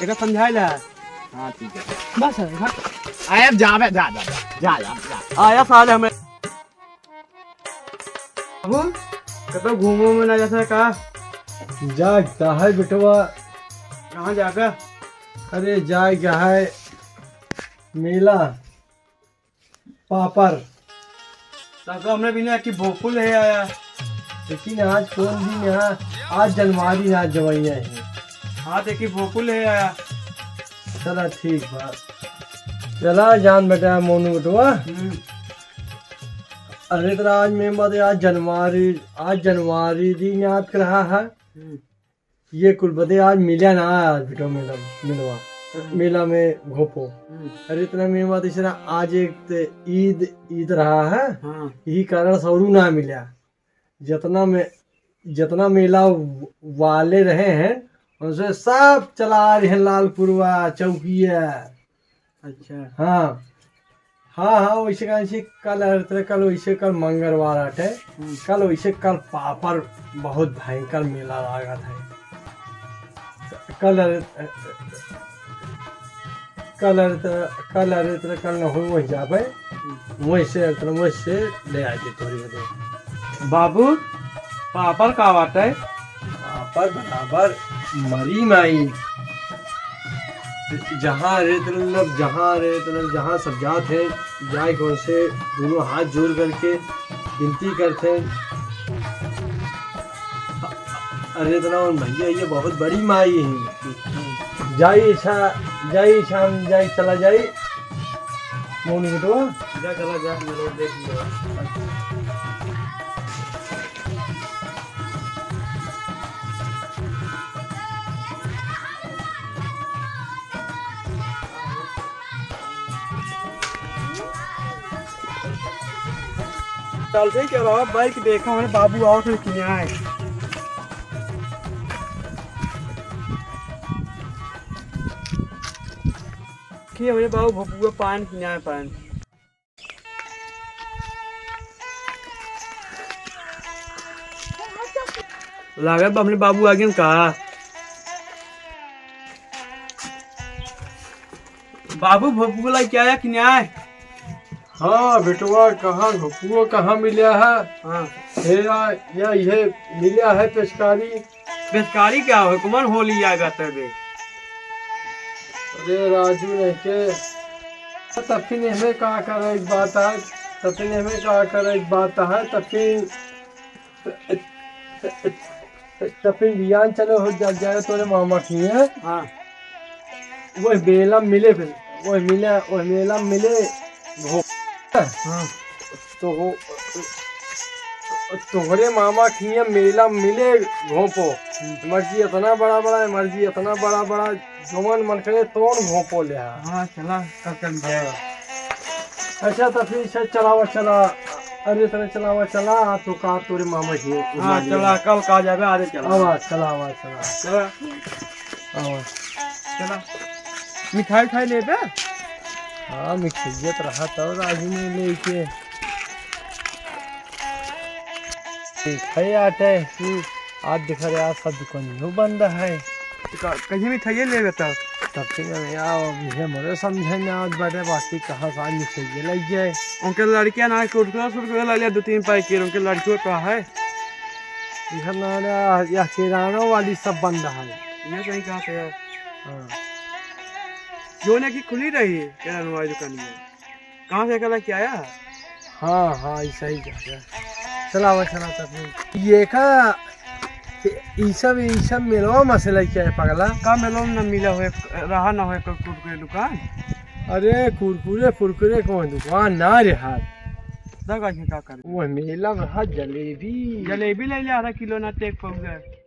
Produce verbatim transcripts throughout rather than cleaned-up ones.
एका समझाए ला। हाँ, ठीक है। बस है, हाँ। आया, जा बे, जा, जा, जा, जा, जा, जा। आया साले हमें। बाबू, कतौ घूमो में ना जाता का? जाए का है बेटवा? कहाँ जाएगा? अरे, जाए का है मेला। पापड़। तब तो हमने बिना कि भोपू ले आया। लेकिन आज कौन दिन है? आज जनवरी, आज जवैया है। हाँ, देखी भोपू ले आया। चला ठीक बा। चला जान बेटा, मोनू बेटवा। हम्म। अरे तोरा आज में मत, आज जनवरी, आज जनवरी दिन याद कर रहा है। हम्म। ये कुल बदे आज मिला ना, आज बेटो मेला, मिलवा, हम्म। मेला में घोपो। हम्म। अरे इतना में बात इसरा आज एक ते ईद, ईद रहा है। हाँ। यही कारण सौरू ना मिला। जितना में, जितना मेला वाले रहे हैं, उनसे सब चला रहे हैं लालपुरवा चौकिया। अच्छा। हाँ। हाँ, हाँ, वैसे कहाँ से कल हर तरह, कल वैसे कल मंगलवार आटे। हम्म। कल वैसे कल पापड़ बहुत भयंकर मेला लागत है। कल हर, कल हर तरह, कल हर तरह, कल न हो वहीं जाबे। हम्म। वहीं से, वहीं से ले आए थे थोड़ी बहुत। बाबू, पापड़ का बात है? पापड़ बराबर मरी माई। जहाँ रे मतलब, जहाँ रे मतलब, जहाँ सब जात है, जाए के उनसे दोनों हाथ जोड़ करके विनती करते हैं। अरे इतना और भैया, ये बहुत बड़ी माई है। जाई छा, जाई छा, जाई, चला जाई। मोनी बेटवा। जा, चला जा, हम लोग देख लिया। चल ठीक है बाबा, बाइक देखा हमारे बाबू आओ थे कि आए। कि हमारे बाबू भपुआ पान कि आए पान। लागत बा हमरे बाबू आ गए का? बाबू, भोपुआ लाई क्या आया कि नहीं आए? हाँ बेटवा, कहाँ भोपुआ कहाँ मिला है? हाँ। हे या, या ये मिला है पेशकारी। पेशकारी क्या हो? कौन होली आ गया तेरे? अरे राजू नहीं के, तफिन हमें का करे एक बात है, तफिन हमें का करे एक बात है, तफिन, तफिन बियान चले हो जा, जाए तोरे मामा की है। हाँ। वही मेला मिले फिर, वही मिला, वही मेला मिले। हाँ। तो हो, तोहरे मामा खिया मेला मिले घोपो। हम्म। मर्जी इतना बड़ा बड़ा है, मर्जी इतना बड़ा बड़ा, जवन मन करे तोन घोपो ले आ। हाँ, चला, कल कल जाए। हाँ। अच्छा, तो फिर से चलावा चला, अरे तने चलावा चला, तो का तोरे मामा जी हाँ, चला, कल का जाबे, अरे चला। आवा, चला, आवा, चला। चला। आवा। चला। मिठाई उठाई लेबे? हाँ, मिठाइया तो रहा तब राजू ने लेके। ठीक है, आटे। हम्म। आज देखा रे, आज सब दुकानियों बंद है। तो का, कहीं मिठाइये लेबे तब? तब से ना यार, अब ये मरे समझे ना, आज बड़े बाकी कहाँ से आज मिठाइये लग जाए। उनके लड़कियां ना कुरकुरा सुरकुरा ला लिया दो तीन पैकेट, उनके लड़कियों का है। इधर ना, ना, यह किराना वाली सब बंद है। ये सही कहा थे यार। हाँ। जो ने की खुली रही किराना वाली दुकान में। कहाँ से अकेला क्या आया? हाँ, हाँ, ऐसा ही जा रहा है। चला, आवा, चला, तब नहीं। ये का, ई सब, ई सब मेलवा में से लेके आए पगला। का मेलवा में ना मिला होए, रहा ना होए कोई कुरकुरे दुकान? अरे, कुरकुरे, फुरकुरे कौन दुकान ना रे हाथ। दगा के का कर? वो मेला में रहा जलेबी। जलेबी ले ले आधा किलो ना टेक पउगे।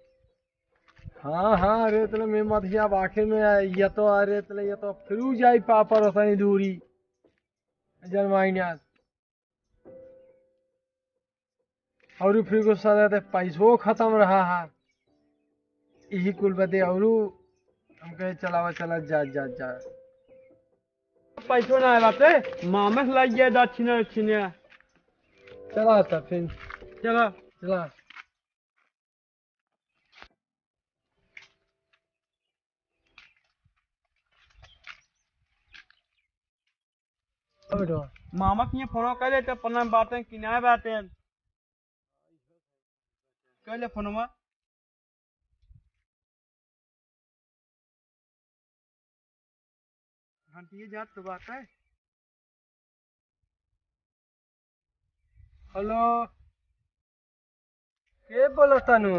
हाँ, हाँ, अरे, इतने में मत ही अब आखिर में ये तो, अरे, इतने ये तो फिर जाई पापड़ उतनी दूरी। जनवाइन यार। और फिर गुस्सा देते, पैसो खत्म रहा है। यही कुल बदे और हम कहे, "चलावा, चला, जा, जा, जा।" पैसो ना आए बाटे, मामा से लाइए दक्षिणा, दक्षिणा। चला था फिर। चला। चला। मामा के फोन कर ले, तो अपना बातें किनारे बातें। कर ले फोनवा। घंटिये जात तो बात है। हेलो, के बोलत तनु?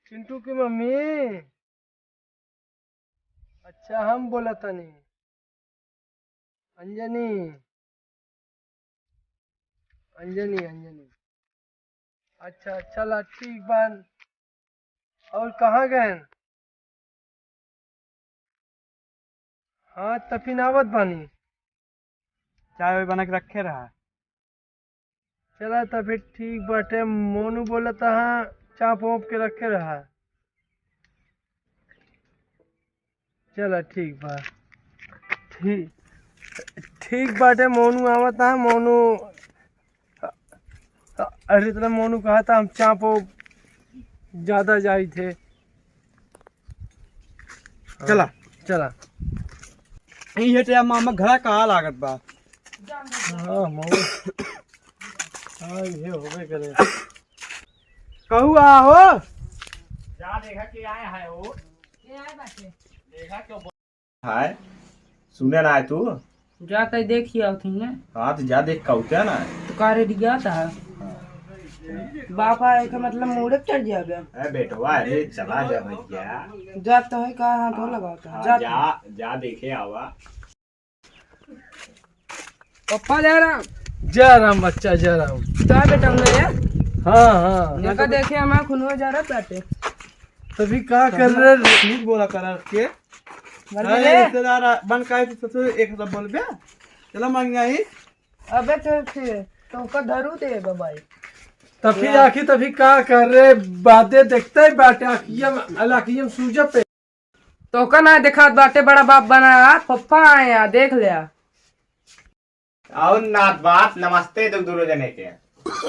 चिंटू की मम्मी? अच्छा, हम बोलत तनी। अंजनी, अंजनी, अंजनी। अच्छा, अच्छा, ला, ठीक बा। और कहाँ गए? हाँ, त फिर आवत बानी। चाय वाय बना के रखे रहा। चला, त फिर ठीक बाटे। मोनू बोलत हा, चाप ओप के रखे रहा। चला, ठीक बा। ठीक, ठीक बाटे। मोनू आवत हा, मोनू, अरे, इतना मोनू कहा था, हम चापो ज्यादा जाई थे। चला। चला। ये तेरा मामा घरा कहाँ लागत बा? हाँ, मामा। हाँ, ये होबे करे। कहू आ हो। जा देखा के आए हैं वो। देखा क्यों हाय, सुने ना है तू? जा तई देखी आओ थी ने। हाँ, तो जा देख का होता ना है। तो का रे दिया था? बापा एक मतलब मूड़े चढ़ जाबे। ए बेटवा, अरे चला जा भैया। जा तो है का हाथ हो लगावता। हाँ, जा जा, जा देखे आवा। पप्पा जय राम। जय राम बच्चा, जय राम। का बेटा हम रे? हाँ, हाँ। देखा देखे हमारा खुनवा जा रहा बाटे। तभी का कर रहे? झूठ बोला करा के। मर अरे, गए। रिश्तेदार आ-, बन का है तो ससुर एक सब बोल बे। चला मांग आई। अबे तो फिर तो का धरू दे बाबाई। तभी या। आखिर तभी का कर रहे? बातें देखते ही बाटे आखियम, अलाखियम सूझे पे। तोका ना देखात बाटे, बड़ा बाप बना आ, पप्पा आए आ, देख ले आ। और नात बात नमस्ते तो दोनों जने के।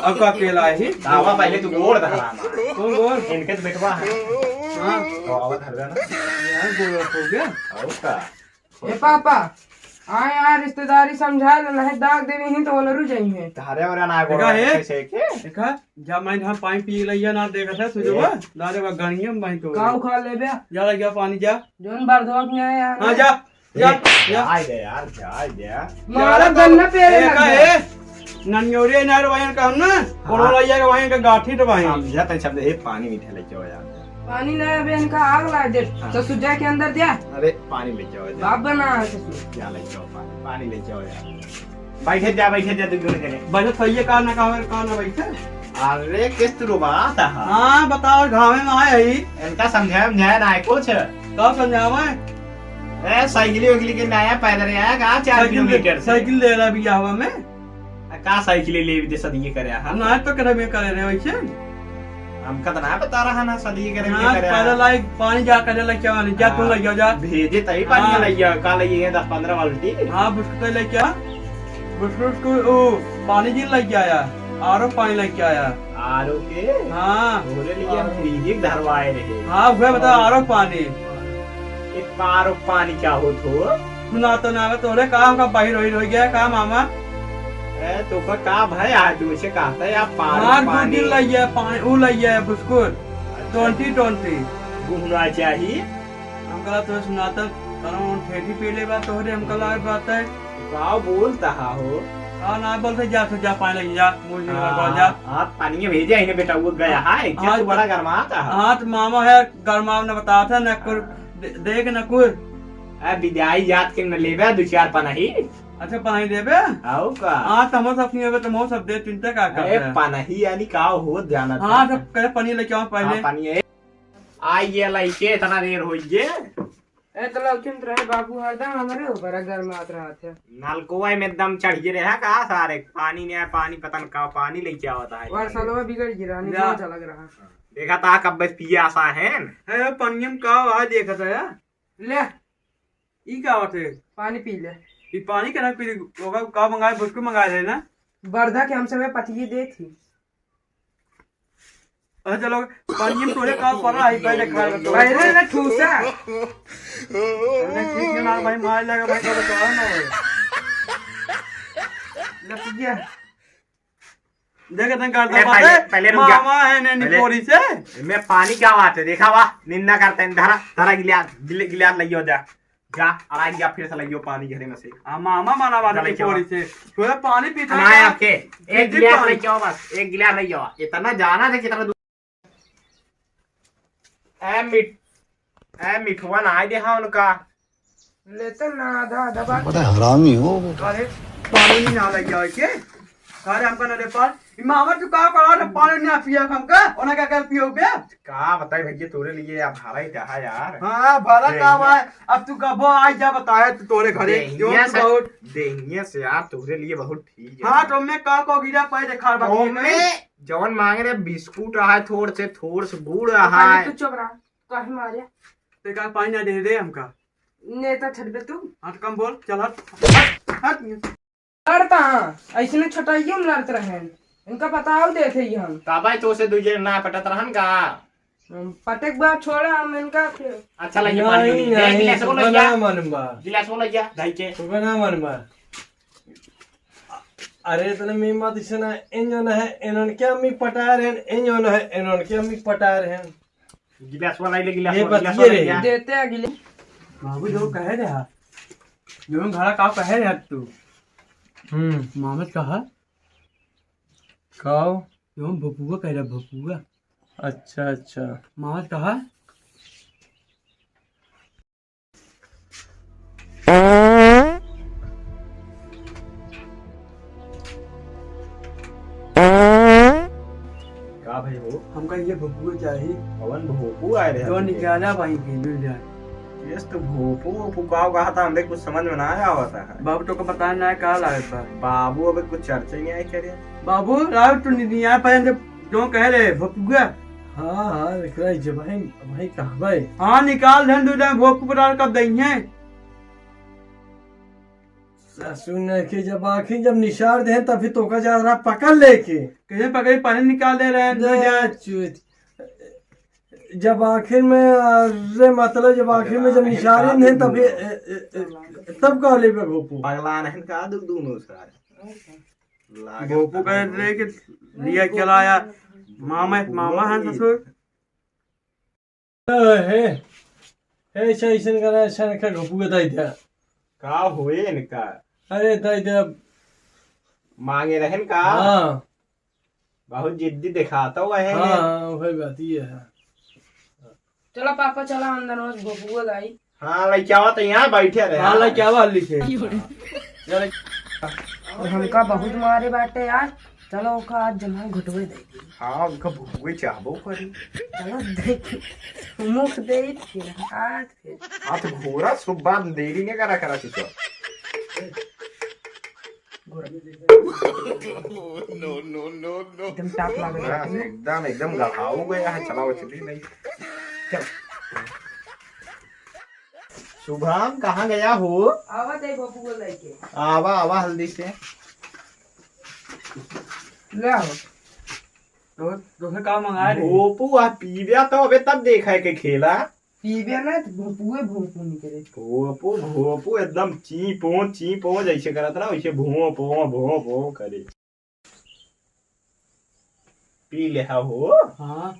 अब का अकेला ही? आवा पहले तू गोड़ धरा ना। कौन गोड़? इनके तो बेटवा है। हाँ। तो आवा धर देना। यार गोड़ हो गया। और का? ए पापा, आ यार रिश्तेदारी समझा ले, नहीं दाग देवे ही तो ओलरू जाई है। धारे वाला ना गोड़ देखा है? कैसे के? देखा, जा मैं यहाँ पानी पी लइया ना देखत है, सुजवा, ए। दारे बा गणिया में भाई तो। काऊ खा लेबे? जा लइया पानी जा। जोन बार धोक नहीं आया हाँ, ना। जा। जा, ए, जा। जाए दे यार, जाए दे यार। मारा गन्ना पे ए, लग का गया। ए? ननियोरे नार वायन का हम ना, हाँ। कोड़ो लइया के वायन का गाठी तो वायन। समझा तनी, समझा, ए, पानी मीठा लेके आओ यार। पानी ना अबे इनका आग ला दे, हाँ। तो सुजा के अंदर दिया। अरे, पानी लेके आओ यार। बाप बना है ससुर। क्या लेके आओ पानी? पानी लेके आओ यार। बैठे जा, बैठे जा, तू क्यों नहीं चले? बैठे सही है, का ना, का, का ना बैठे? अरे, किस तू रोबात है? हाँ, बताओ, घावे में आए ही। इनका समझाया, समझाया ना है कुछ। का समझावा है? ए, साइकिल वाइकिल के नया पैदल आया का चार साइकिल दे, किलोमीटर से? साइकिल दे रहा बियाहवा में। आ, का साइकिल ले भी दे सदिये करे हा? ना तो करे में करे रहे वैसे। हमका तो ना बता रहा ना सदिये करे में ना, करे हा। पैदल आई, पानी जा करे लग जावा, जा तू हाँ, लग जाओ, जा। भेजे तई पानी हाँ। लग जाओ, का लइया दस पन्द्रह बाल्टी। हाँ, बिस्कुट लग गया। बिस्कुट को, ओ, पानी जी लग गया, आरो पानी लग गया। आरो के? हाँ। तोरे लिए हम फ्रिज एक धरवाए रहे। हाँ, वह बता, आरो पानी। एक आरो पानी क्या होत हो? सुना तो ना, तोरे काम का बाहिर होई, होई गया का मामा? ए, तो का, का भाई, आज तुमसे कहता है, आप पानी, मार पानी। दो दिन लइया, पानी, ऊ लइया, बिस्कुट, अच्छा। ट्वेंटी ट्वेंटी। गुहना चाहिए। हम कहा, तो सुनाता, कारण ठेठी पीले बा, तोहरे हमका लाग बात है। का बोलता हा हो? का ना बोलते, जा, तू जा, पानी लइया, जा, मुझे हाँ, जा। आप पानी में भेजे ही ना बेटा, वो गया हाँ, है, क्या हाँ, तू बड़ा गरमाता हा? हाँ, तो मामा है, गरमाव न बताता, न कुर, हाँ। दे, देख न कुर। ए, विदाई जात के न लेबे, दो चार पनाही। अच्छा, पनाही देबे? आओ का? हाँ, तो हमर साथ नहीं होबे, तो हम सब दे, चिंता का अरे, करते हैं? पनाही यानी का हो, जाना हाँ, था। तो कहे पनीर लेके आओ पहले। हाँ, पनीर। आ, ये लइके इतना देर हो गए। ए, तो लौकिन तो रहे बाबू, हरदम हमरे ऊपर गरमात रहत है। नलकुआ में एकदम चढ़ गए रहे का सारे, पानी नहीं आया, पानी पता न का, पानी लेके आवता है। और सलवा बिगड़ गया, नहीं जा। बहुत अलग रहा। देखा था कब बस पियासा है। ए, पनियम का आवाज देखत है यार। ले, ई का होत है? पानी पी ले। ई पानी केना पी ले? ओका का मंगाए, बिस्कुट मंगाए रहे ना? वर्धा के हम सबे पतिये देत ही। अरे चलो, पानी में तोरे का पड़ा है, पहले खा ले। पहले ना ठूसा। अरे ठीक है ना भाई, मार लगा भाई, तो बता ना भाई। ले पी गया। देख, इतने करता ए, बात पहले, है। पहले रुक जा। मामा है ने पहले निपोरी से। मैं पानी क्या बात है, देखा वाह, निंदा करते हैं, धरा, धरा गिलास, गिल-, गिलास लइयो जा। जा, अड़ा गया, फिर से लइयो पानी घरे में से। आ, मामा माना बात चले निपोरी से। थोड़ा पानी पीता ना है। आपके, एक फ्रिज गिलास पानी। ले जाओ बस, एक गिलास ले जाओ। इतना जाना था कितना दूर। ए मिठ-, ए मिठुआ ना आए दे हाँ उनका। लेते ना आधा आधा बात। बड़ा हरामी हो बेटा। अरे, पानी नहीं ना लग जाए के? अरे, हमका ना दे पाल। ई मामा तू का करा रे, पानी नहीं पिया हमका? ओना का कर पियो बे? का बताई भैया, तोरे लिए अब भाड़ा ही रहा यार। हाँ, भाड़ा देख का भाई? अब तू कबो आ जा बताए तू तोरे घरे। देहिया जो तू से, बहुत देहिया से यार, तोरे लिए बहुत ठीक है। हाँ, तो मैं का को गिरा पाए देखा बाकी ओमे में। जवन मांगे रहे, बिस्कुट आहे, थोड़ से, थोड़ से गुड़ तो खाली आहे। तू चुप रहा, काहे मारे? ते का पानी ना दे दे हमका। नेता छटबे तू। हट, कम बोल, चल हट। हट, हट। लड़ता हाँ, ऐसे में छोटाइयों में लड़त रहेन। इनका बताओ देते ही हम। का भाई, तो से दुई जन ना पटत रहन का? हम पटे के बाद छोड़ा हम इनका फिर। अच्छा लगे पानी नहीं, नहीं, नहीं, गिलास वो तोका लग गया। ना मालूम बा। गिलास वो लग गया, ढाई के। तोका ना मालूम बा। अरे, इतने में मत इसे ना, इन जो ना है, इन्होंने क्या मी पटा रहे हैं, इन जो ना है, इन्होंने क्या मी पटा रहे हैं। गिलास वाला ही ले, गिलास ये वाला, गिलास बतिये वाला रे। क्या? देते अगले। बाबू जो कहे रहा, जो घड़ा का कहे रहा तू? हम्म। मामा कहा? काओ? जो हम भपुआ कह रहा, भपुआ। अच्छा, अच्छा। मामा कहा? का भाई हो? हमका ये भोपू चाहिए। कौन भोपू आए रहे जो आपके? निकाला भाई के, ले जा। यस तो भोपू, भोपू का कहा था, हमरे कुछ समझ में ना आया होता है। बाबू तो को पता ना का लागत बा। बाबू अबे कुछ चर्चा ही नहीं आई करे। बाबू, राव तू नि-, निया पर जो, जो कह रहे, भोपुआ। हाँ, हाँ, निकला जब भाई, भाई कहबे। हाँ, निकाल धन दू जन भोपू को डाल कर दई है। ससुर ने के जब आखिर जब निशार दे, तब फिर तोका जा रहा पकड़ लेके। कैसे पकड़ी, पहले निकाल दे रहे हैं, दू ले जन। चुत। जब आखिर में, अरे मतलब, जब आखिर में जब निशार ही नहीं, तब ये, ए, ए, ए, तब का लेबे भोपू? पगला नहीं का, दू, दोनों सारे। लागत भोपू का है। लेके लिया चला आया। मामा, मामा है ससुर। हे, हे, ऐसा, ऐसा करा, ऐसा रखा, घोपू के दाई द्या। का होए इनका? अरे, दाई द्या। मांगे रहन का? हाँ। बहुत जिद्दी दिखाता हुआ है। हाँ, वही बात ये है। चला पापा, चला अंदर, बस घोपुआ दाई। हाँ, लइके आवा तो यहाँ बैठे रहे। हाँ, लइके आवा हल्दी से। और हमका बहुत मारे बाटे यार। चलो, ओका आज जमा घुटवे दे दी। हाँ, उनका भुगवे चाहबो करी। चलो, देख, मुख दे, फिर हाथ, फिर हाथ घोड़ा, सुबह देरी नहीं करा, करा, चुप। No, no, no, no। एकदम टाप लागल बा। एकदम, एकदम गढ़ाऊ गया है, चलाओ, चली नहीं। चल। शुभम, कहाँ गया हो? आवा दे बबुआ लेके। आवा, आवा, हल्दी से। ले आओ। तो, तो से का मंगाए रहे? भोपू, आ पीव्या तो अबे तब देखा है के खेला। पीबे ना तो भोपुए भोपू निकले। भोपू, भोपू एकदम ची पो, ची पो जैसे करत ना, वैसे भों, पो, भों, भों करे। पी ले हा हो। हाँ।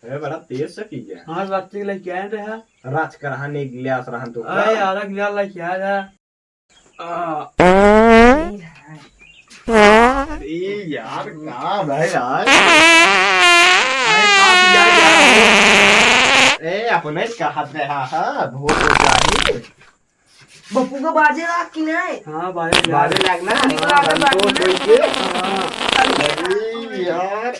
अरे बड़ा तेज से पी गया। हाँ, रात के लेके आए रहे। रात का रहन एक गिलास रहन तो अरे का? यार, एक गिलास लेके आया था। आ। अरे यार, का भाई यार? अरे, का पिया यार? ए, अपने कहत रहा, हाँ, भोट हो जाई। बप्पू का बाजे लाग कि नहीं? हाँ, बाजे लाग। बाजे लाग ना? निकला के हाँ, बाजे तो ना। कोई के? हाँ। अरे यार।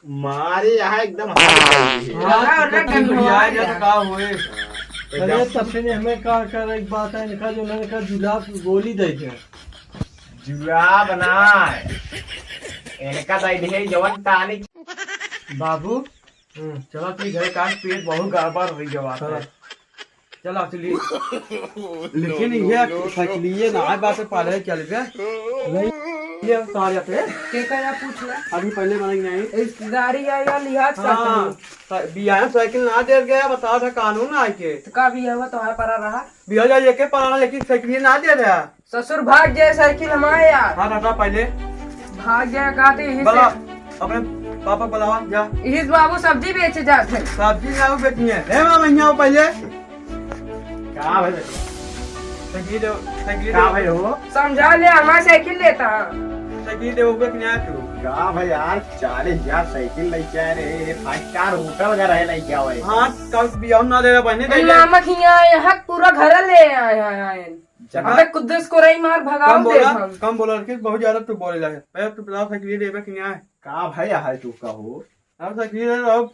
मारे यहाँ एकदम हाथ कर दी है। हाँ, लगा, तो लगा, कहीं लगा। बिहार जा तो का होए? अरे, एकदम। तब से हमें का कर एक बात है, इनका जो मैंने कहा जुलाब की गोली दे दे। जुलाब ना है। इनका दे दे जवन टानिक। बाबू, हम्म। चलो ठीक है, काश पेट बहुत गड़बड़ हो गया बात है। हाँ। चलो, चलिए। लेकिन ये साइकिलिए ना आए बात पाले चल गए। नहीं। ये सारे थे। के का या पूछ रहा? अभी पहले बना के नहीं। इस गाड़ी या, या लिहाज करता हाँ, हूँ। सा-, बियाह साइकिल ना दे गया, बताओ था कानून आए के। तो का बियाह हुआ, तुम्हारा परा रहा? बियाह जा लेके परा रहा, लेकिन साइकिल ना दे रहा। ससुर भाग जाए साइकिल हमारे यार। हाँ दादा, पहले भाग जाए, कहा थे यही बोला, से। अपने पापा बुलावा, जा। यही से बाबू सब्जी बेचे जाते हैं। सब्जी ना बेचनी है। हे माँ, यहाँ आओ पहले। का भाई? साइकिल दे, साइकिल का दे। भाई हो? समझा ले, हमारे साइकिल लेता। साइकिल दे, वो बेचनी है तू। का भाई यार, चालीस हजार साइकिल लेके आए रे, फाइव स्टार होटल का रहे लेके आवे। हाँ, कल भी हम ना दे रहे, बहने दे दे। मामा खिया है, हक पूरा घर ले आए, आए, आए। जहाँ अबे कुद्दस को रही मार भगाओ कम दे बोला, हम। कम बोला, लड़के, बहुत ज्यादा तू बोले लगे। पहले तू बताओ, साइकिल देबे कि नहीं? का भाई, हाय तू कहो। अब साइकिल अब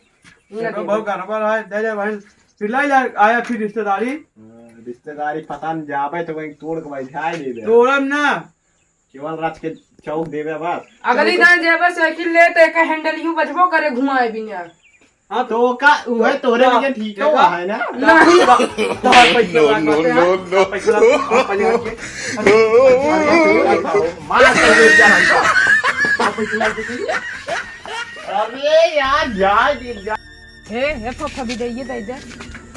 ये देखो, देखो। बहुत गड़बड़ है, दे दे भाई। फिर लाई ला, आया फिर रिश्तेदारी। हाँ, रिश्तेदारी पता नहीं जाबे तो कहीं तोड़ के बैठा ही नहीं दे। तोड़म ना। केवल राज के चौक देबे बस। अगली चौक। दान जेबे साइकिल ले तो एक हैंडल यूं बजबो करे घुमाए बिना। हाँ, तो का, उहे तोरे का? लिए ठीक का? हुआ है ना? नहीं। का? का? का? पैसा No, लाग no, बाटे, no, हाँ? No। पैसा लाग, पैसा लाग के। मार कर दे जा हमको। पैसा लाग के। अरे यार, जाए दे, जा। हे, हे, फफा, बिदाई दे दे।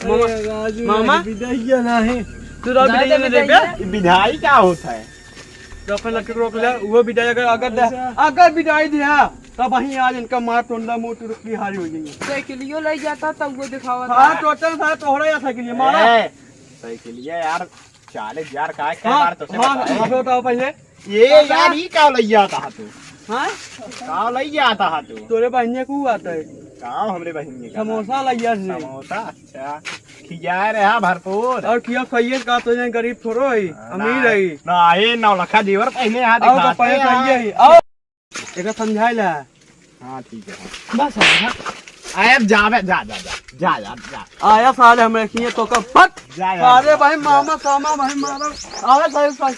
मामा, अरे राजू, मामा? बिदाई ना है। तू राव ना बिदाई दे, ना बिदाई देबे? दे। बिदाई का होता है? तो अपन लड़के को रोक ले, वो बिदाई अगर, अगर दे, अच्छा। अगर बिदाई दिया, तब वहीं आज इनका मार टोंडा मुंह तुरंत बिहारी हो जाएंगे। साइकिलियो ले जाता, तब वो दिखावा हाँ, था। टोटल सारा तोहरा या साइकिल, ये मारा। ए, साइकिलिया यार, चालीस हजार का है, क्या हाँ, बार तो से हाँ, बताए? हाँ, बताओ पहले। ये दादा। यार, ये का लइया आता है तू? हाँ? का लइया आता है तू? तोरे बहिनिया को आता है। का हमरे बहिनिया का? समोसा लइया से। समोसा? अच्छा, खियाए रहा भरपूर। और किया खाइए का, तो ये गरीब थोड़ो है, हाँ, अमीर ना, है। ना, ये नौलखा जेवर पहने यहाँ और दिखाते कपड़े हैं। खाइए ही। और एक समझाए ला। हाँ, ठीक है, हाँ। बस, हाँ। आए, अब जावे, जा, जा, जा। आया साले हमरे खिए तो कब फट। जा, जा, साले जा, भाई, जा। मामा, सामा, भाई, मारा। आवे साले, साले।